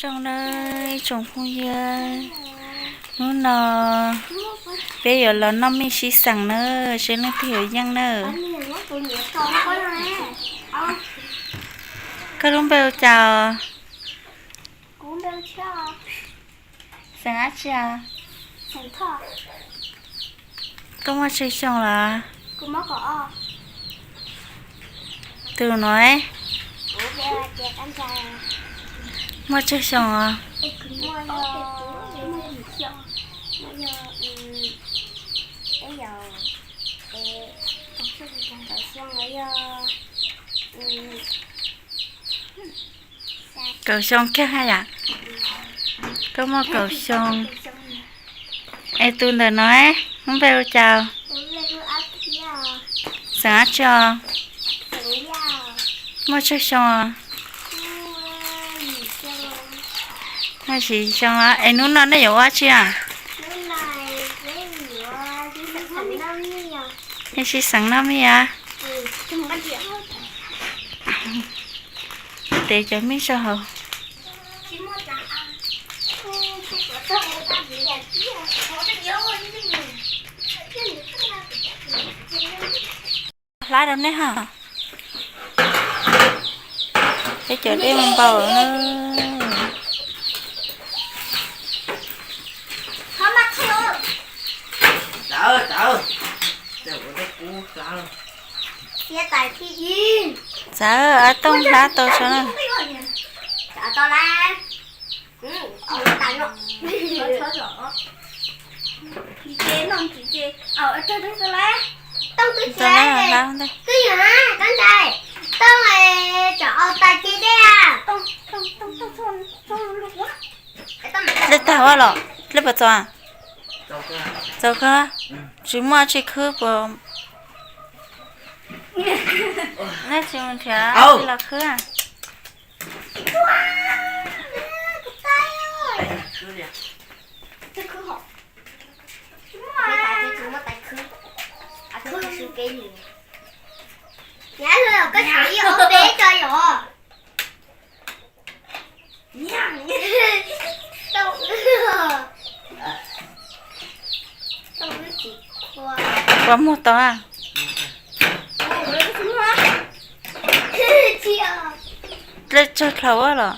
Zoo nawb ib tsoom phooj ywg, hnub no peb yuav los noj mij sib xeem nawb, seb leej twg yuav yeej nawb. Koj lub npe hu cas? Xeem dab tsi? Koj muaj tsawg xyoo lawm? Tus no muaj tsawg xyoo os? Kaum xyoo kiag haj yam. Koj muaj kaum xyoo. Es tus ntawm no lub npe hu cas? Xeem dab tsi os? Muaj tsawg xyoo os? Muaj tsawg xyoo os. Es hnub no nej yuav ua dab tsi os? Nej sib xeem noj mij os. Tev cov mij rau hauv. Hlab rau nej hos. Peb cov dej npau na. Txawm, ab tooj hlab tau tso na. Ntau hlab ntau. Dlej tag ua los dlej puas txaus? Txaus kawg. Tsis muaj tsi khwb puas? Neb tsis mus nrhiav los khwb. Kua muag tau a. Dlej tsawg dlhau los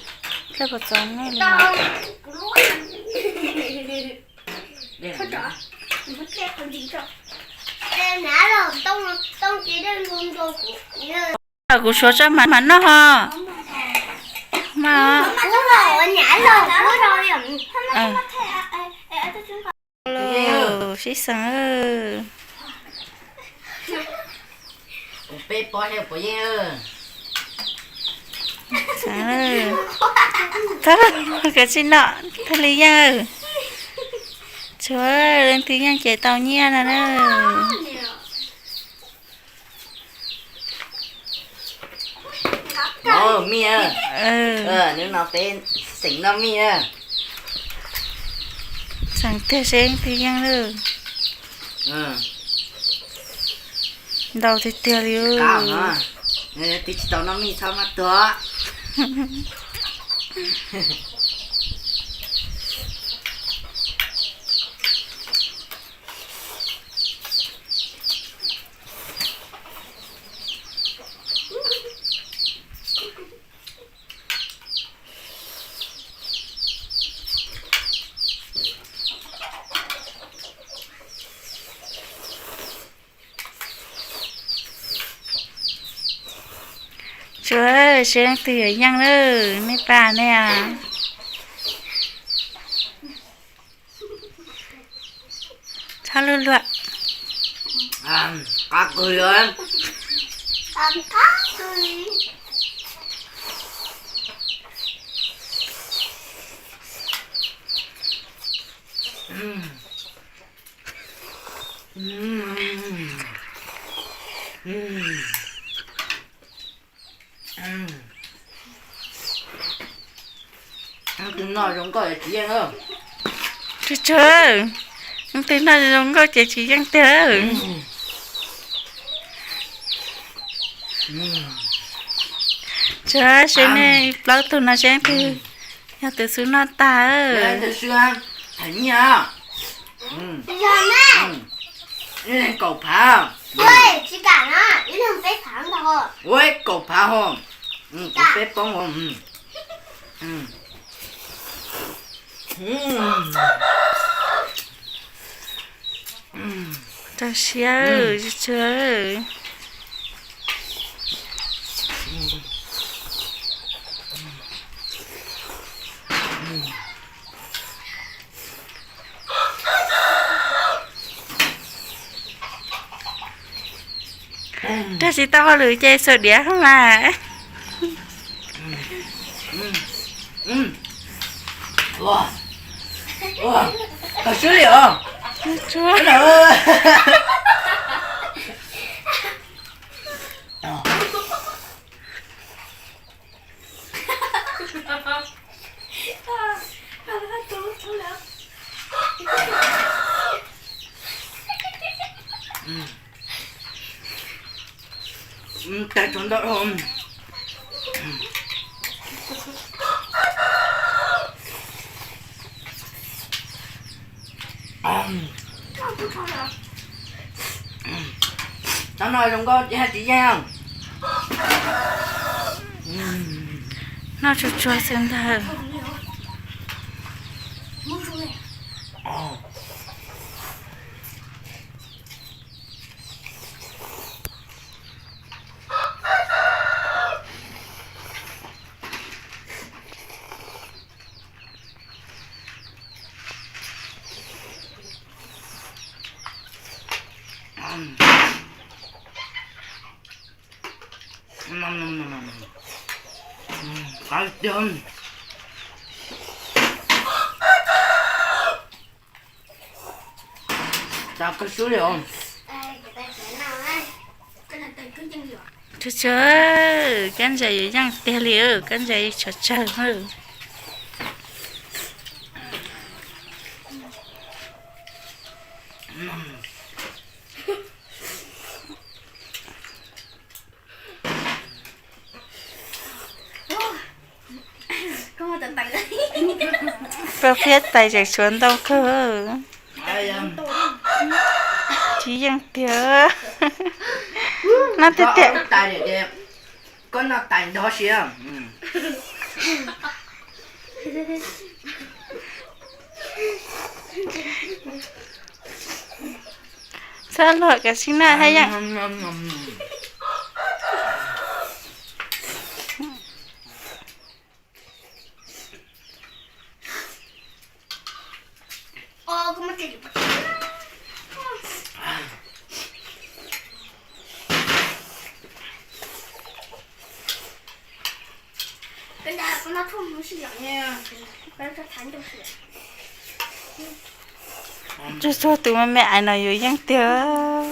dlej puas txaus nej li? Kuv suav tso mas noj ho. Mas sib xeem. Kav tsij noj thiaj li yeej. Tsuav leej twg yeej ces tau nyiaj no na. Mij, hnub no peb xeem noj mij na. Xeem tiag seb leej twg yeej lawm. Ntau tiag tiag li. Twb tsis tau noj mij txhob maj tuag. Tsuav seb leej twg yuav yeej lawm, nej pab nej. Txhob luag luag. Leej twg noj zoo nkauj ces tsis yeej. Tsuag tsuag, leej twg noj zoo nkauj ces tsis yeej tiag. Tsuag seb nej plaub tug no seb leej twg Yog tus xub noj tag. Tus xub, thaiv nyiaj. Ib leeg kaum phav. Ua kaum phav ho. Kuv peb poob ho. Rau siab tsuag. Rau tsis tau hauj lwm ces xaus diav mas. Kawg swb li os. Tag tsuag ntau. Tau no zoo nkauj ces tsis yeej. Noj tsuag tsuag xwb ntag. Qab tiag. Tau kawg swb li os. Tsuag tsuag, kab ntses yuav yeej tiag li, kab ntses yuav tshav tsawg. Paj phiab tais tseem tshuav ntau kawg. Tsis yeej tiag. Noj tiag tiag. Koj noj tais nrog siab. Txhob luag, kav tsij noj thiab yom. Tsuag tsuag, tus me me ais no yuav yeej tiag.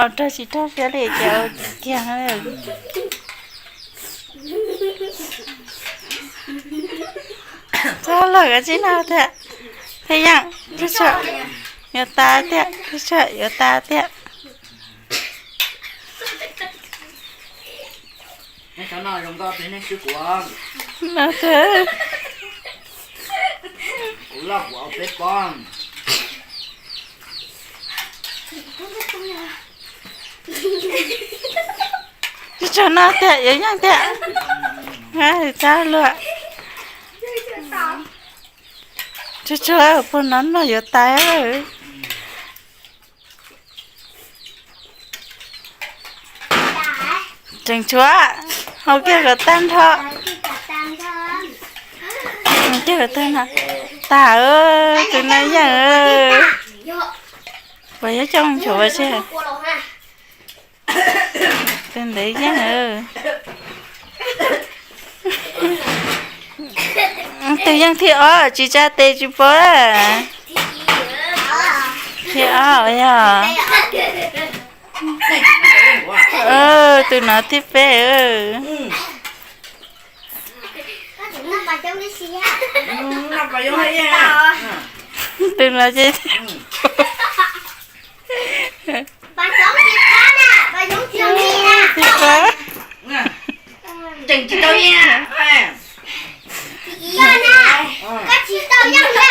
Ua rog tsis rog siab li ces ua kiag. Txhob luag, kav tsij noj thiab. Thiab yeej, tsuag tsuag, yuav tas tiag, tsuag tsuag, yuav tas tiag. No, kuv loj kuv peb pob. Tsuag tsuag noj tiag, yuav yeej tiag. Txhob luag. Tsuag tsuag, puag no noj yuav tas. Tseem tshuav, hau kiag kom tag nrho. Kiag kom tag nrho. Tag, tus no yeej. Puas yuav coj mus tshuav ua si? Tus ntawd yeej. Tus yeej thib ob tsis tsa tes tsis paub. Thib ob yog. Tus no thib peb. Tus no ces. Thib peb. Tus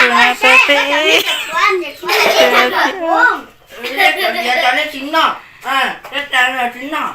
no peb peb. Tus no thib. Tsis noj, tsis noj.